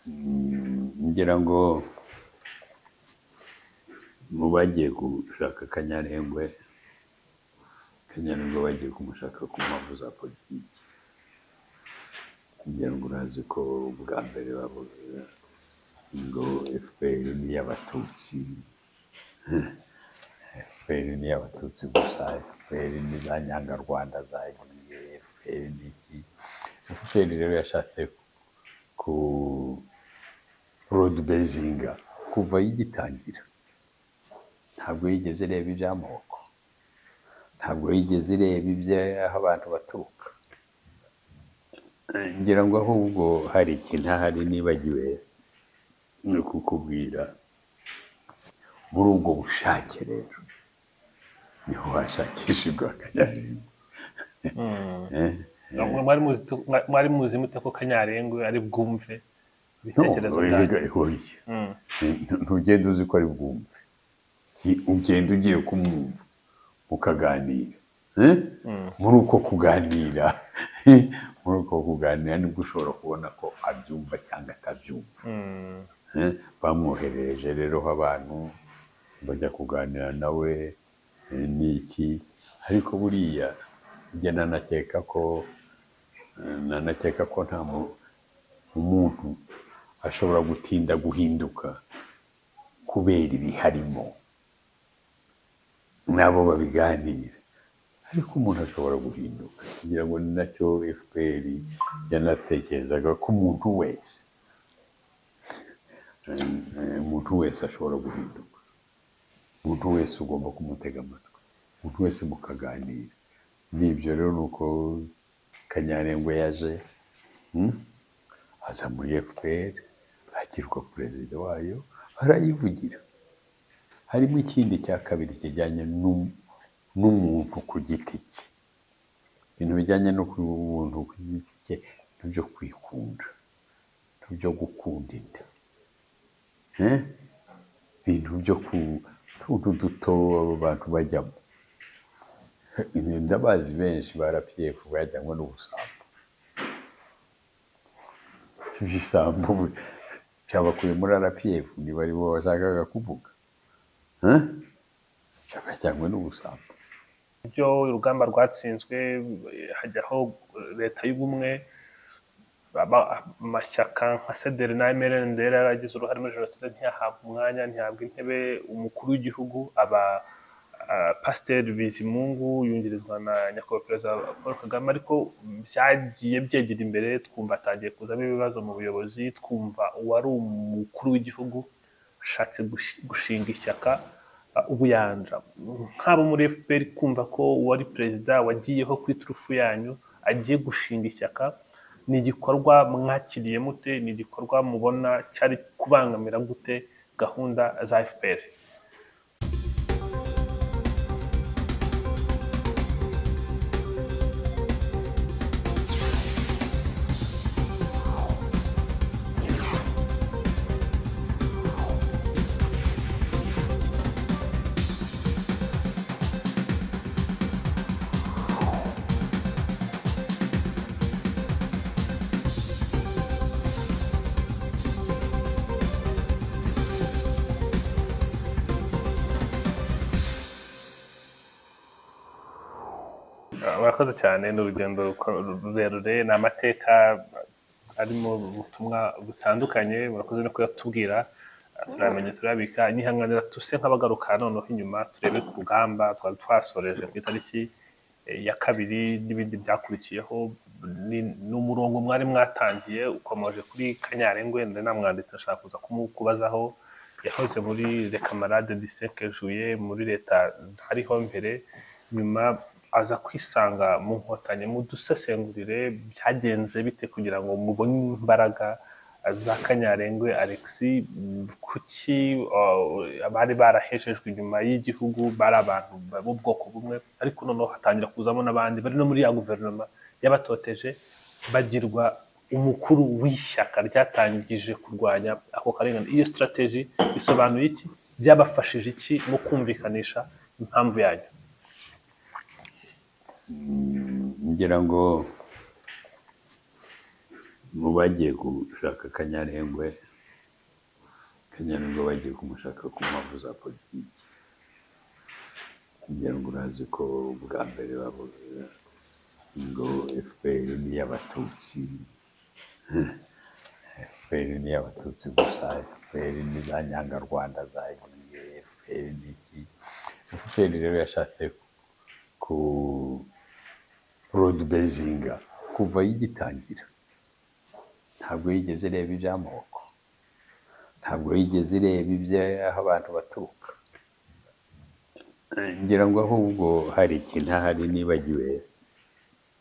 Ngira ngo mu bagiye gushaka Kanyarengwe, Kanyarengwe bagiye kumushaka ku mpamvu za politiki. Ngira ngo urazi ko bwa mbere bavugaga ngo FPR ni iy'Abatutsi, FPR ni iy'Abatutsi gusa, FPR ni za nyangarwanda zagiye, FPR ni iki. FPR rero yashatse ku broad-basinga kuva igitangira, ntabwo yigeze ireba iby'amoko, ntabwo yigeze ireba iby'aho abantu baturuka. Ngira ngo ahubwo hari ikintu ahari nibagiwe ni kukubwira. Muri ubwo bushake rero niho hashakishijwe Kanyarengwe. Mwari muzi mute ko Kanyarengwe ari bwumve ibitekerezo No, byanyu? erega, oya. Ntugenda uzi ko ari bwumve, ugenda ugiye kumwumva mukaganira. Eh? Muri uko kuganira nibwo ushobora kubona ko abyumva cyangwa atabyumva. Eh? Bamwoherereje rero abantu bajya kuganira nawe, n'iki, ariko buriya njye nanakeka ko nta umuntu ashobora gutinda guhinduka kubera ibiharimo nabo babiganira, ariko umuntu ashobora guhinduka. Ngira ngo ni nacyo FPR yanatekerezaga, ko umuntu wese ashobora guhinduka, umuntu wese ugomba kumutega amatwi, umuntu wese mukaganira. N'ibyo rero ni uko Kanyarengwe yaje, aza muri FPR, agirwa perezida wayo, arayivugira. Harimo ikindi cya kabiri kijyanye n'umuntu ku giti cye, ibintu bijyanye no ku muntu ku giti cye, ibintu byo kwikunda, ibintu byo gukunda inda, eh? Ibintu byo ku tuntu duto abantu bajyamo. Ndabazi benshi ba RPF bajyanywe n'ubusambo. Ibisambo byabakuye muri RPF, niba aribo bashakaga kuvuga, eh? Byabajyanywe n'ubusambo. Ibyo urugamba rwatsinzwe, hajyaho leta y'ubumwe, amashyaka nka CDR na MRND yaragize uruhare muri jenoside ntiyahabwa umwanya, ntiyahabwa intebe. Umukuru w'igihugu aba Pasiteri Bizimungu, yungirizwa na nyakubahwa Perezida Paul Kagame. Ariko byagiye byegera imbere, twumva atangiye kuzamo ibibazo mu buyobozi, twumva uwari umukuru w'igihugu ashatse gushinga ishyaka, ubuyanja. Nk'abo muri FPR, kumva ko uwari perezida wagiyeho ku iturufu yanyu agiye gushinga ishyaka, ni igikorwa mwakiriye mute? Ni igikorwa mubona cyari kubangamira gute gahunda za FPR? Murakoze cyane. Ni urugendo rurerure, ni amateka arimo ubutumwa butandukanye. Murakoze no kuyatubwira, turamenye, turabika. Nyihanganira tuse nk'abagaruka noneho inyuma, turebe ku rugamba twari twasoreje ku itariki ya 2 n'ibindi byakurikiyeho. Ni umurongo mwari mwatangiye, ukomeje kuri Kanyarengwe, nari namwanditse ashaka kuza kumukubazaho. Yahoze muri Les Camarades du 5 Juillet, muri leta zariho mbere, nyuma aza kwisanga mu Nkotanyi. Mudusesengurire byagenze bite kugira ngo mubone imbaraga za Kanyarengwe Alexis? Kuki abari barahejejwe inyuma y'igihugu bari abantu b'ubwoko bumwe, ariko noneho hatangira kuzamo n'abandi bari no muri ya guverinoma y'abatoteje, bagirwa umukuru w'ishyaka ryatangije kurwanya ako karengane? Iyo strategy isobanuye iki? Byabafashije iki mu kumvikanisha impamvu yanyu? Ngira ngo Mu bagiye gushaka Kanyarengwe, Kanyarengwe bagiye kumushaka ku mpamvu za politiki. Ngira ngo urazi ko bwa mbere bavugaga ngo FPR ni iy'Abatutsi, FPR ni iy'Abatutsi gusa, FPR ni za nyangarwanda zagiye, FPR ni iki. FPR rero yashatse ku broad-basinga kuva yigitangira. Ntabwo yigeze ireba iby'amoko, ntabwo yigeze ireba iby'aho abantu baturuka. Ngira ngo ahubwo hari ikintu ahari nibagiwe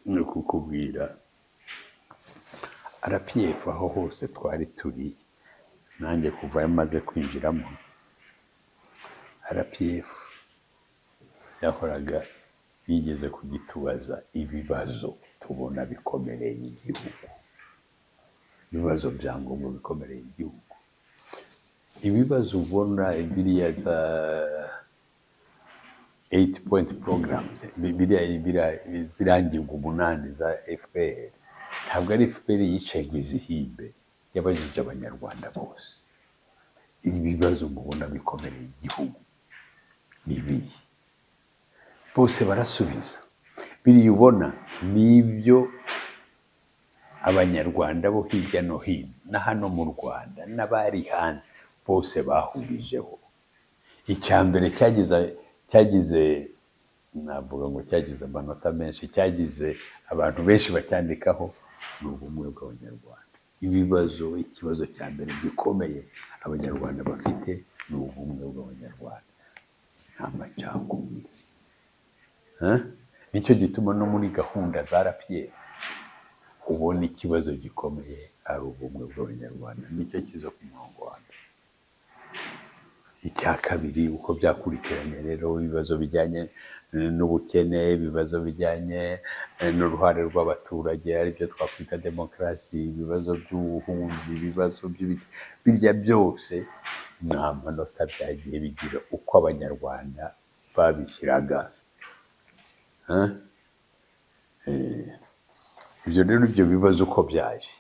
no kukubwira. RPF aho hose twari turi, nanjye kuva maze kwinjiramo, RPF yahoraga yigeze kugitubaza ibibazo tubona bikomereye igihugu, ibibazo bya ngombwa bikomereye igihugu, ibibazo ubona biriya za 8 point programs, biriya ziriya ngingo 8 za FPR, ntabwo ari FPR yicaye ngo izihimbe, yabajije Abanyarwanda bose: ibibazo mubona bikomereye igihugu ni ibihe? Bose barasubiza. Biriya ubona ni ibyo Abanyarwanda bo hirya no hino na hano mu Rwanda n'abari hanze bose bahurijeho. Icya mbere cyagize, navuga ngo cyagize amanota menshi, cyagize abantu benshi bacyandikaho, ni ubumwe bw'Abanyarwanda. Ibibazo, ikibazo cya mbere gikomeye Abanyarwanda bafite ni ubumwe bw'Abanyarwanda, nta macakubiri. Nicyo gituma no muri gahunda za RPF ubona ikibazo gikomeye ari ubumwe bw'Abanyarwanda, nicyo kiza ku murongo wa mbere. Icya kabiri, uko byakurikiranye rero, ibibazo bijyanye n'ubukene, ibibazo bijyanye n'uruhare rw'abaturage, aribyo twakwita demokarasi, ibibazo by'ubuhunzi, ibibazo by'ibiki, birya byose ni amanota byagiye bigira uko Abanyarwanda babishyiraga. Ibyo rero, ibyo bibazo uko byaje,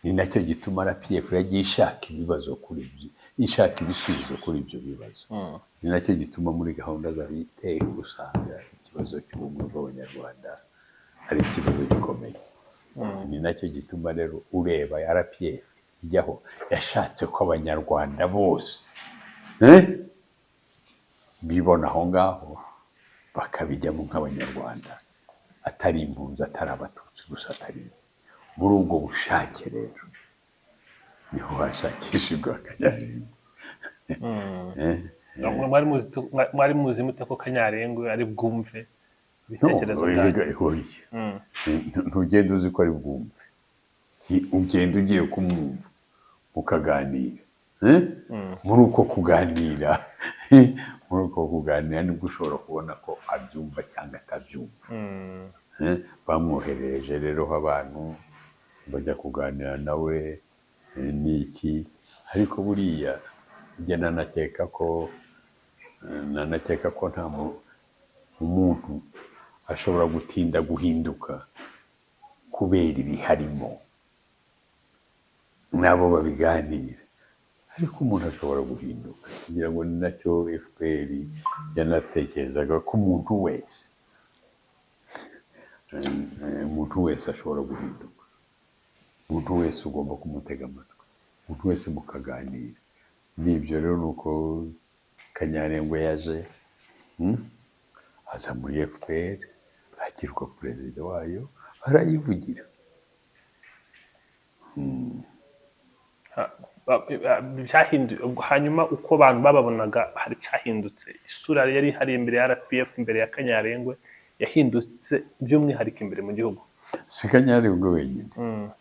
ni nacyo gituma RPF yagiye ishaka ibibazo kuri ibyo, ishaka ibisubizo kuri ibyo bibazo. Ni nacyo gituma muri gahunda zayo iteka usanga ikibazo cy'ubumwe bw'Abanyarwanda ari ikibazo gikomeye. Ni nacyo gituma rero ureba RPF ijyaho yashatse ko Abanyarwanda bose bibona aho ngaho, bakabijyamo nk'Abanyarwanda, atari impunzi, atari Abatutsi gusa, atari muri ubwo bushake. Rero niho hashakishijwe Kanyarengwe. Mwari muzi mute ko Kanyarengwe ari bwumve ibitekerezo No, byanyu? Erega, oya. Ntugenda uzi ko ari bwumve. Ugenda ugiye kumwumva, mukaganira. Muri uko kuganira nibwo ushobora kubona ko abyumva cyangwa atabyumva. Bamwoherereje rero abantu bajya kuganira nawe, n'iki, ariko buriya njye nanakeka ko nta umuntu ashobora gutinda guhinduka kubera ibiharimo nabo babiganira, ariko umuntu ashobora guhinduka. Kugira ngo ni nacyo FPR yanatekerezaga, ko umuntu wese ashobora guhinduka, umuntu wese ugomba kumutega amatwi, umuntu wese mukaganira. N'ibyo rero ni uko Kanyarengwe yaje, aza muri FPR, agirwa perezida wayo, arayivugira. Byahinduye hanyuma uko abantu bababonaga, hari icyahindutse? Isura yari ihari imbere ya RPF imbere ya Kanyarengwe yahindutse, by'umwihariko imbere mu gihugu? Si Kanyarengwe wenyine.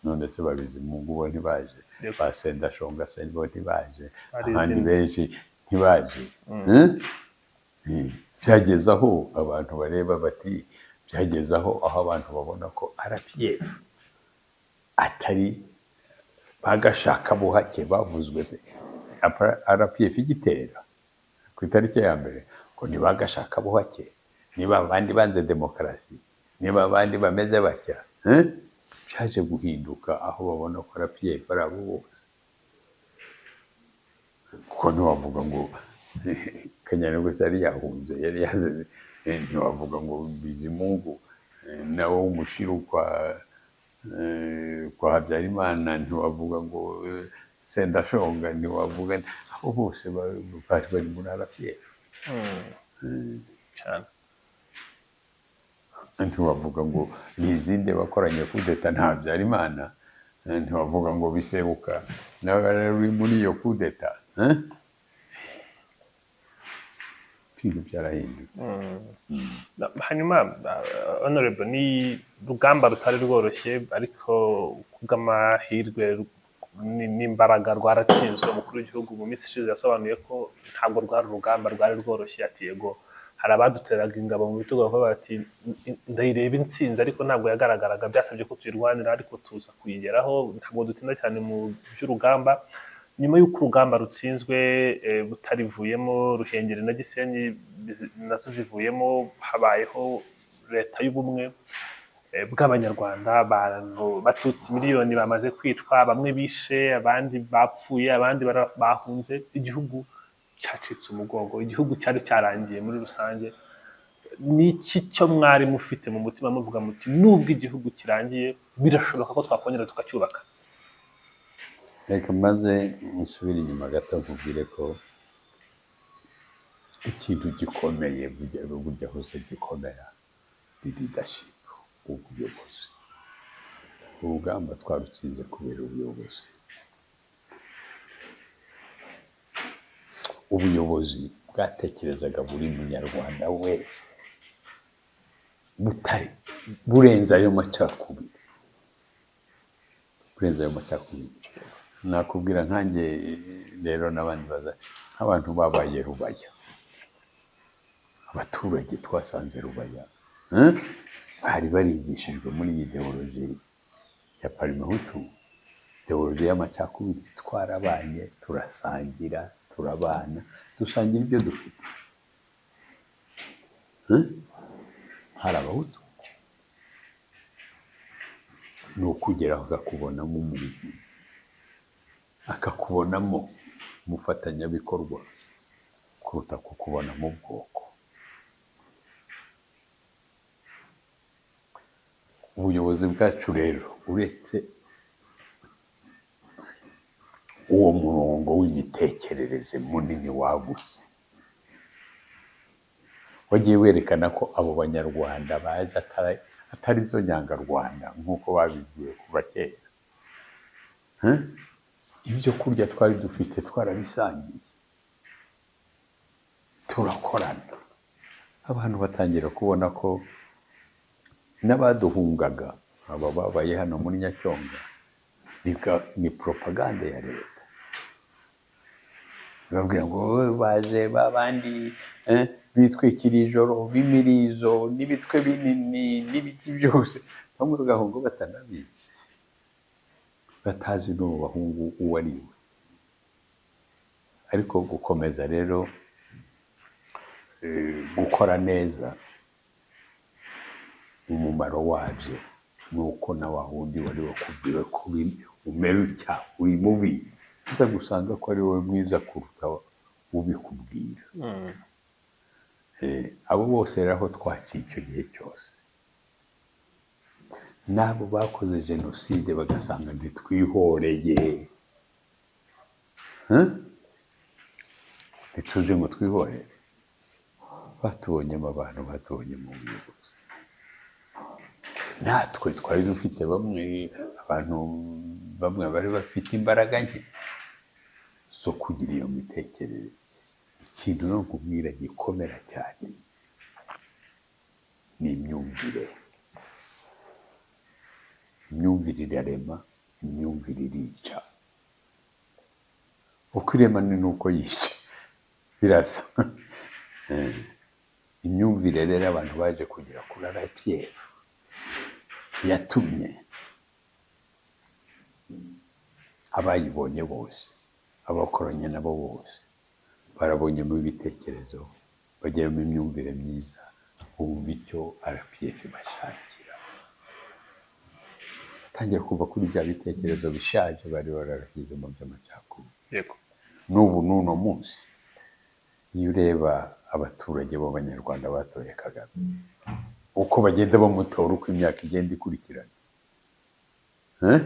None se babizimungu bo ntibaje? Yego. Ba Sendashonga se bo ntibaje? Hari Abandi izindi. benshi ntibaje? Eh? Byageze aho abantu bareba bati, byageze aho abantu babona ko RPF atari bagashaka buhake bavuzwe RPF igitera ku itariki ya mbere ngo ntibagashaka buhake, niba abandi banze demokarasi, niba abandi bameze batya, eh? Byaje guhinduka aho babona ko RPF ari abo bose, kuko ntiwavuga ngo Kanyarengwe yari yahunze, yari yazize, ntiwavuga ngo Bizimungu nawe w'umushiru kwa Habyarimana, ntiwavuga ngo Sendashonga, ntiwavuga abo bose bari bari muri RPF. Cyane. Ntiwavuga ngo Lizinde bakoranye kudeta nta Habyarimana, ntiwavuga ngo Bisebuka nawe yari uri muri iyo kudeta. Ibintu byarahindutse. Hanyuma honorable, ni urugamba rutari rworoshye, ariko kubw'amahirwe n'imbaraga rwaratsinzwe. Umukuru w'igihugu mu minsi ishize yasobanuye ko ntabwo rwari urugamba rwari rworoshye, ati yego hari abaduteraga ingabo mu bitugu bavuga bati ndayireba intsinzi, ariko ntabwo yagaragaraga, byasabye ko tuyirwanira, ariko tuza kuyigeraho. Ntabwo dutinda cyane mu by'urugamba. Nyuma y'uko urugamba rutsinzwe, butarivuyemo, Ruhengeri na Gisenyi nazo zivuyemo, habayeho leta y'ubumwe bw'Abanyarwanda. Abantu Batutsi miliyoni bamaze kwicwa, bamwe bishe, abandi bapfuye, abandi bahunze, igihugu cyacitse umugongo, igihugu cyari cyarangiye muri rusange. Ni iki cyo mwari mufite mu mutima muvuga muti nubwo igihugu kirangiye birashoboka ko twakongera tukacyubaka? Reka maze nsubire inyuma gato nkubwire ko ikintu gikomeye burya hose gikomera ni leadership, ubuyobozi. Urugamba twarutsinze kubera ubuyobozi. Ubuyobozi bwatekerezaga buri munyarwanda wese, burenze ayo macakubiri, burenze ayo macakubiri. Nakubwira nkanjye rero n'abandi baza nk'abantu babaye Rubaya, abaturage twasanze Rubaya, bari barigishijwe muri iyi ideoloji ya Parmehutu, ideoloji y'amacakubiri. Twarabanye, turasangira, turabana, dusangira ibyo dufite. Hari Abahutu, ni ukugeraho akakubonamo umuntu, akakubonamo umufatanyabikorwa kuruta kukubonamo ubwoko. Ubuyobozi bwacu rero, uretse uwo murongo w'imitekerereze munini wagutse, wagiye werekana ko abo Banyarwanda baje atari zo nyangarwanda nk'uko babibwiwe kuva kera. Ibyo kurya twari dufite twarabisangiye, turakorana. Abantu batangira kubona ko n'abaduhungaga, aba babaye hano muri Nyacyonga, ni propaganda ya leta. Babwira ngo baje babandi bitwikira ijoro b'imirizo n'ibitwe binini n'ibiti byose, bamwe bagahunga batanabizi, batazi n'uwo bahungu uwo ari we. Ariko gukomeza rero gukora neza, umumaro wabyo ni uko na wa wundi wari wakubwiwe ko umera utya uri mubi, uza gusanga ko ari wowe mwiza kuruta ubikubwira. Abo bose rero aho twaciye icyo gihe cyose, n'abo bakoze jenoside bagasanga ntitwihoreye, ntituje ngo twihorere, batubonyemo abantu, batubonyemo ubuyobozi. Natwe twari dufite bamwe, abantu bamwe bari bafite imbaraga nke zo kugira iyo mitekerereze. Ikintu no nkubwira gikomera cyane ni imyumvire. Imyumvire irarema, imyumvire irica. Uko irema ni n'uko yica, birasa. Imyumvire rero abantu baje kugera kuri RPF yatumye abayibonye bose, abakoranye nabo bose, barabonyemo ibitekerezo, bagiramo imyumvire myiza, bumva icyo RPF bashakira. Tangira kuva kuri bya bitekerezo bishaje bari barabishyize mu by'amacakubiri. N'ubu n'uno munsi, iyo ureba abaturage b'Abanyarwanda batoye Kagame, uko bagenda bamutora, uko imyaka igenda ikurikirana, eh?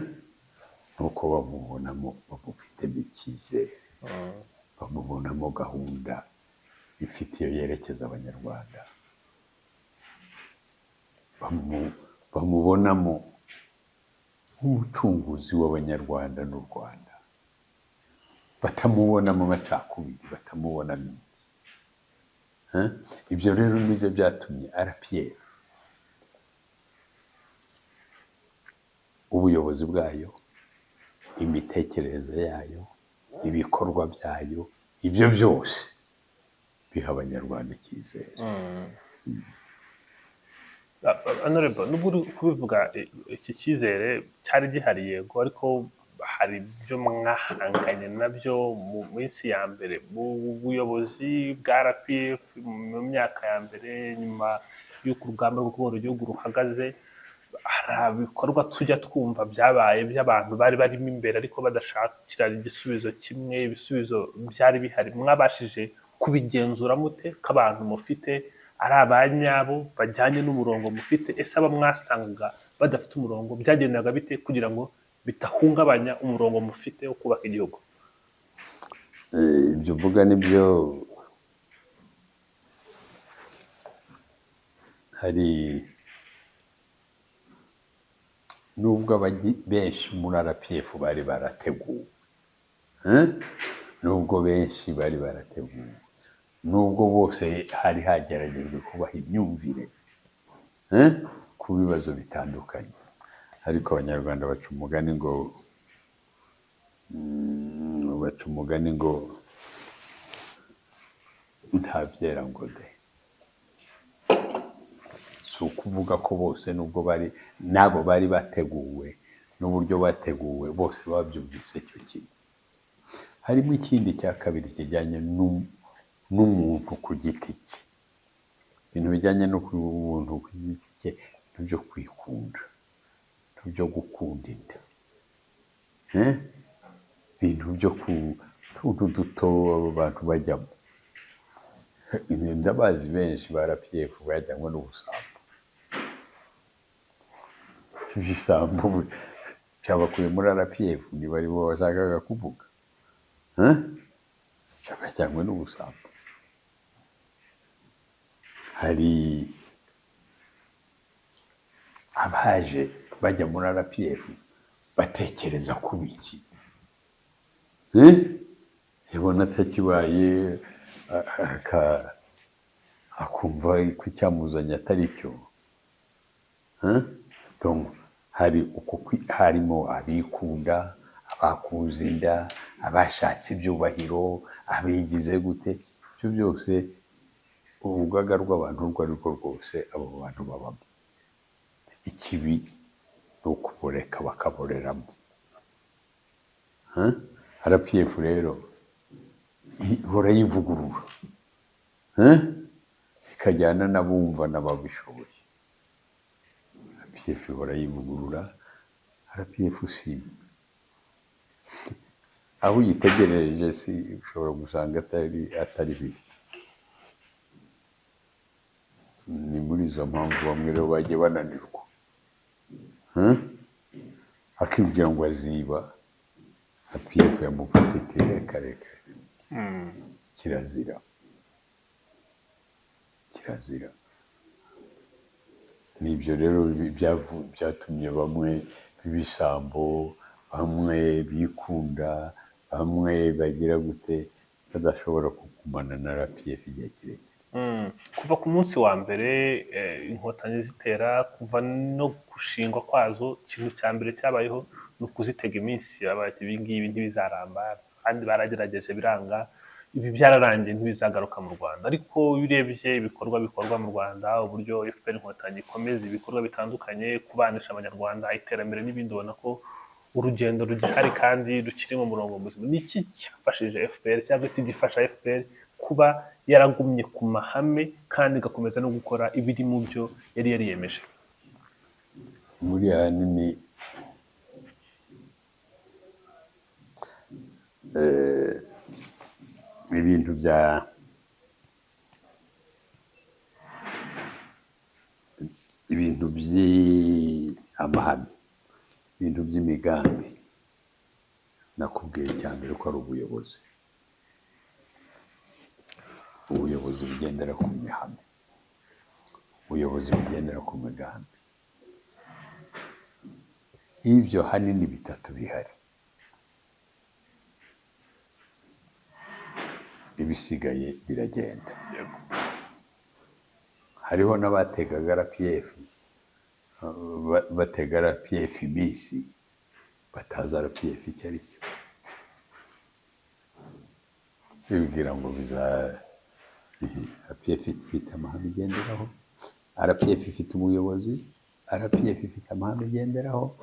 Nuko bamubonamo, bamufitemo icyizere, bamubonamo gahunda ifite iyo yerekeza Abanyarwanda, bamubonamo nk'umucunguzi w'Abanyarwanda n'u Rwanda, batamubonamo amacakubiri, batamubonamo iki. Eh? Ibyo rero nibyo byatumye RPF, ubuyobozi bwayo, imitekerereze yayo, ibikorwa byayo, ibyo byose biha Abanyarwanda icyizere. Honorable, nubwo uri kubivuga, iki cyizere cyari gihari, yego, ariko hari ibyo mwahanganye nabyo mu minsi ya mbere mu buyobozi bwa RPF, mu myaka ya mbere nyuma y'uko urugamba rwo kubohora igihugu ruhagaze. Hari ibikorwa tujya twumva byabaye by'abantu bari barimo imbere ariko badashakira igisubizo kimwe, ibisubizo byari bihari. Mwabashije kubigenzura mute ko abantu mufite ari abanyabo bajyanye n'umurongo mufite? Ese abo mwasangaga badafite umurongo byagendaga bite kugira ngo bidahungabanya umurongo mufite wo kubaka igihugu? Ibyo uvuga nibyo. Hari nubwo benshi muri RPF bari barateguwe, eh? Nubwo benshi bari barateguwe, nubwo bose hari hageragejwe kubaha imyumvire, eh? ku bibazo bitandukanye, ariko Abanyarwanda baca umugani ngo ntabyera ngo de. Si ukuvuga ko bose, nubwo bari n'abo bari bateguwe n'uburyo bateguwe, bose babyumvise cyo kimwe. Harimo ikindi cya kabiri kijyanye n'umuntu ku giti cye, ibintu bijyanye no ku muntu ku giti cye, ibintu byo kwikunda, ibintu byo gukunda inda, eh? Ibintu byo ku tuntu duto abantu bajyamo. Ndabazi benshi ba RPF bajyanywe n'ubusambo. Ibisambo byabakuye muri RPF, niba aribo bashakaga kuvuga, eh? Byabajyanywe n'ubusambo. Hari abaje bajya muri RPF batekereza kuba iki, eh? Yabona atakibaye, akumva ko icyamuzanye atari cyo. Eh? Donc, hari uko harimo abikunda, abakuza inda, abashatse ibyubahiro, abigize gute, ibyo byose urugaga rw'abantu urwo ari rwo rwose abo bantu babamo. Ikibi ni ukuboreka bakaboreramo. Eh? RPF rero ihora yivugurura, eh? ikajyana n'abumva n'ababishoboye. RPF ihora yivugurura. RPF si imwe, aho uyitegereje si ushobora gusanga atari biri. Ni muri izo mpamvu bamwe rero bagiye bananirwa, eh? akibwira ngo aziba, RPF yamufata iti reka reka, kirazira, kirazira. Nibyo rero byatumye bamwe b'ibisambo, bamwe bikunda, bamwe bagira gute, badashobora kugumana na RPF igihe kirekire. Kuva ku munsi wa mbere Inkotanyi zitera, kuva no gushingwa kwazo, ikintu cya mbere cyabayeho ni ukuzitega iminsi. Babaye ati ibi ngibi ntibizaramba, kandi baragerageje biranga, ibi byararangiye ntibizagaruka mu Rwanda. Ariko iyo urebye ibikorwa bikorwa mu Rwanda, uburyo FPR Inkotanyi ikomeza ibikorwa bitandukanye, kubanisha Abanyarwanda, iterambere n'ibindi, ubona ko urugendo rugihari kandi rukiri mu murongo muzima. Ni iki cyafashije FPR cyangwa iki gifasha FPR kuba yaragumye ku mahame kandi igakomeza no gukora ibiri mu byo yari yariyemeje? Muri ahanini Ibintu bya ibintu by'amahame, ibintu by'imigambi, nakubwiye cya mbere ko ari ubuyobozi. Ubuyobozi bugendera ku mihame, ubuyobozi bugendera ku migambi. Ibyo hanini bitatu bihari, ibisigaye biragenda. Hariho n'abategaga RPF, batega RPF iminsi batazi RPF icyo ari cyo, bibwira ngo biza. RPF ifite amahame igenderaho, RPF ifite umuyobozi, RPF ifite amahame igenderaho,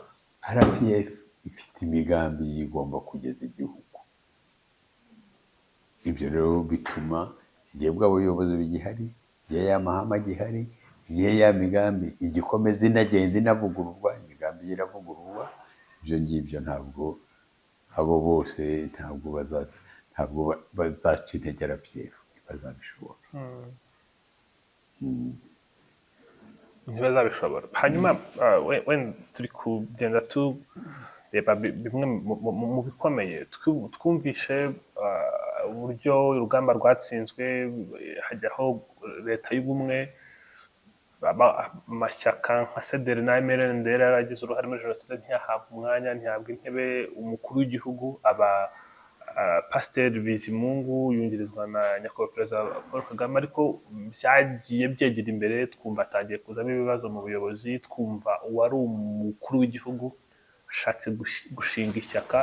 RPF ifite imigambi igomba kugeza igihugu. Ibyo rero bituma igihe bwa buyobozi bugihari, igihe ya mahame agihari, igihe ya migambi igikomeza inagenda inavugururwa, imigambi iravugururwa, ibyo ngibyo ntabwo abo bose ntabwo bazaca intege RPF, ntibazabishobora. Ntibazabishobora. Hanyuma wenda turi kugenda tureba bimwe mu bikomeye twumvishe, uburyo urugamba rwatsinzwe, hajyaho leta y'ubumwe, amashyaka nka CDR na MRND yaragize uruhare muri jenoside ntiyahabwa umwanya, ntiyahabwa intebe. Umukuru w'igihugu aba Pasiteri Bizimungu, yungirizwa na nyakubahwa Perezida Paul Kagame. Ariko byagiye byegera imbere, twumva atangiye kuzamo ibibazo mu buyobozi, twumva uwari umukuru w'igihugu ashatse gushinga ishyaka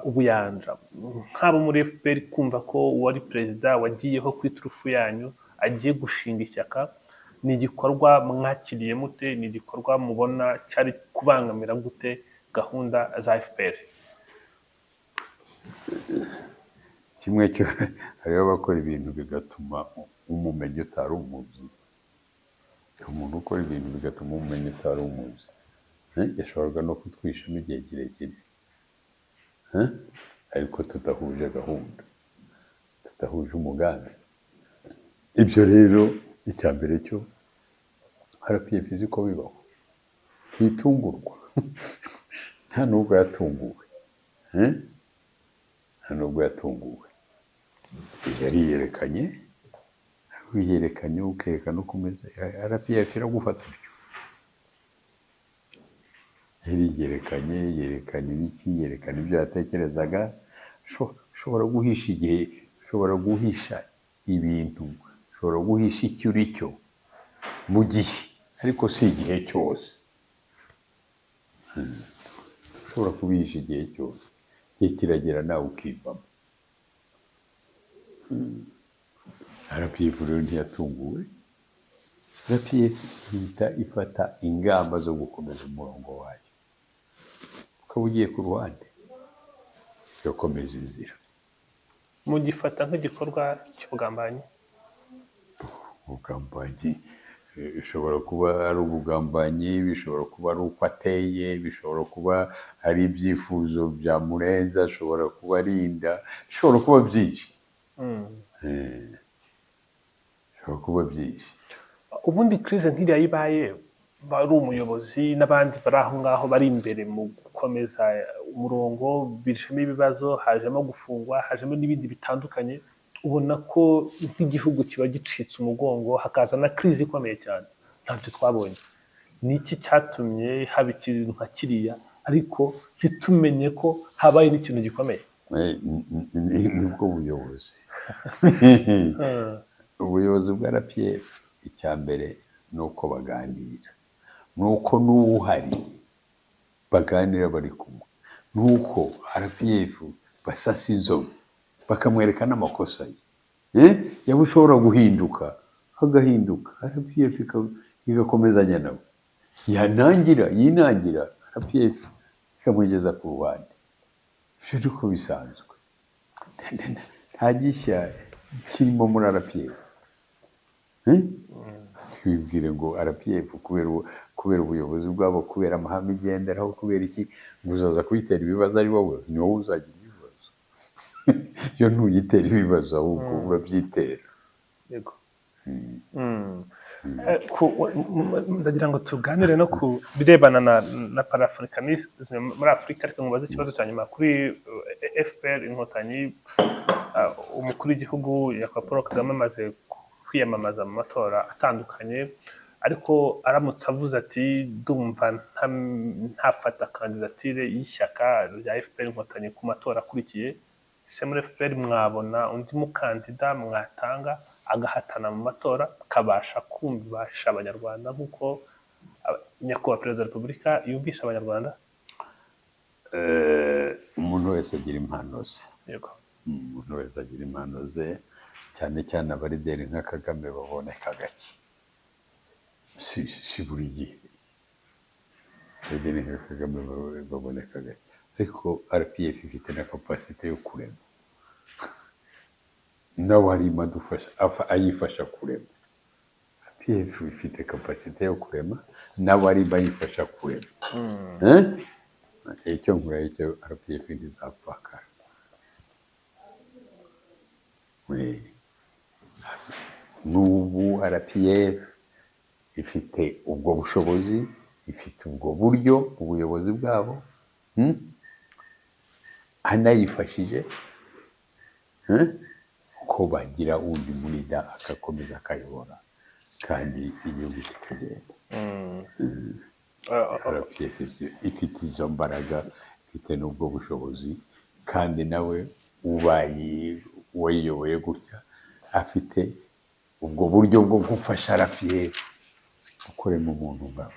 ubuyanja. Nk'abo muri FPR, kumva ko uwari perezida wagiyeho ku iturufu yanyu agiye gushinga ishyaka, ni igikorwa mwakiriye mute? Ni igikorwa mubona cyari kubangamira gute gahunda za FPR? Kimwe cyo, hariho abakora ibintu bigatuma umumenya utari umuzi. Umuntu ukora ibintu bigatuma umumenya utari umuzi, yashoboraga no kutwishamo igihe kirekire, ariko tudahuje gahunda, tudahuje umugambi. Ibyo rero icya mbere cyo RPF izi ko bibaho, ntitungurwa, nta nubwo yatunguwe, nta nubwo yatunguwe. Yariyerekanye, wiyerekanye ukerekana uko umeze, RPF iragufata utyo. Yariyerekanye, yerekana ibiki, yerekana ibyo yatekerezaga. Ushobora guhisha igihe, ushobora guhisha ibintu, ushobora guhisha icyo uri cyo mu gihe, ariko si igihe cyose. Ushobora kubihisha igihe cyose, igihe kiragera nawe ukivamo. RPF rero ntiyatunguwe. RPF ihita ifata ingamba zo gukomeza umurongo wayo, ukaba ugiye ku ruhande, igakomeza inzira. Mugifata nk'igikorwa cy'ubugambanyi? Ubugambanyi bishobora kuba ari ubugambanyi, bishobora kuba ari uko ateye, bishobora kuba ari ibyifuzo byamurenza, ashobora kuba ari inda, bishobora kuba byinshi. Bishobora kuba byinshi. Ubundi crise nk'iriya ibaye, bari umuyobozi n'abandi bari aho ngaho bari imbere mu gukomeza umurongo, bijemo ibibazo, hajemo gufungwa, hajemo n'ibindi bitandukanye, ubona ko nk'igihugu kiba gicitse umugongo, hakaza na crise ikomeye cyane. Ntabyo twabonye. Ni iki cyatumye haba ikintu nka kiriya, ariko ntitumenye ko habaye n'ikintu gikomeye? Nibwo buyobozi. Ubuyobozi bwa RPF, icya mbere ni uko baganira, ni uko n'uwuhari baganira bari kumwe, ni uko RPF basasa inzobe bakamwereka n'amakosa ye, yaba ushobora guhinduka agahinduka, RPF igakomezanya nawe, yanangira yinangira RPF ikamugeza ku ruhande. Ibyo ni uko bisanzwe, nta gishya kirimo muri RPF. Twibwire ngo RPF kubera ubuyobozi bwabo, kubera amahame igenderaho, kubera iki, ngo uzaza kuyitera ibibazo ari wowe, ni wowe uzagira ibibazo. Yo ntuyitera ibibazo, ahubwo urabyitera. Yego. Ndagira ngo tuganire no ku birebana na panafricanisme muri Afurika, ariko mubaze ikibazo cya nyuma kuri FPR Inkotanyi. Umukuru w'igihugu nyakubahwa Paul Kagame amaze kwiyamamaza mu matora atandukanye, ariko aramutse avuze ati: "Ndumva ntafata kandidatire y'ishyaka rya FPR Inkotanyi ku matora akurikiye," se muri FPR mwabona undi mukandida mwatanga agahatana mu matora, akabasha kumvisha Abanyarwanda nk'uko nyakubahwa Perezida wa Repubulika yumvisha Abanyarwanda? Umuntu wese agira impano ze. Umuntu wese agira impano ze, cyane cyane abalideri nka Kagame baboneka gake, si buri gihe abalideri nka Kagame baboneka gake. Ariko RPF ifite na capacité yo kurema, nawe arimo adufasha, ayifasha kurema. RPF ifite capacité yo kurema, nawe arimo ayifasha kurema. Eh? Icyo nkura icyo, RPF ntizapfakara. N'ubu RPF ifite ubwo bushobozi, ifite ubwo buryo, ubuyobozi bwabo, Anayifashije, eh? Ko bagira undi mu leader agakomeza akayobora kandi igihugu kikagenda. RPF ifite izo mbaraga, ifite n'ubwo bushobozi, kandi nawe ubaye uwayiyoboye gutya afite ubwo buryo bwo gufasha RPF gukoremo umuntu nkawe.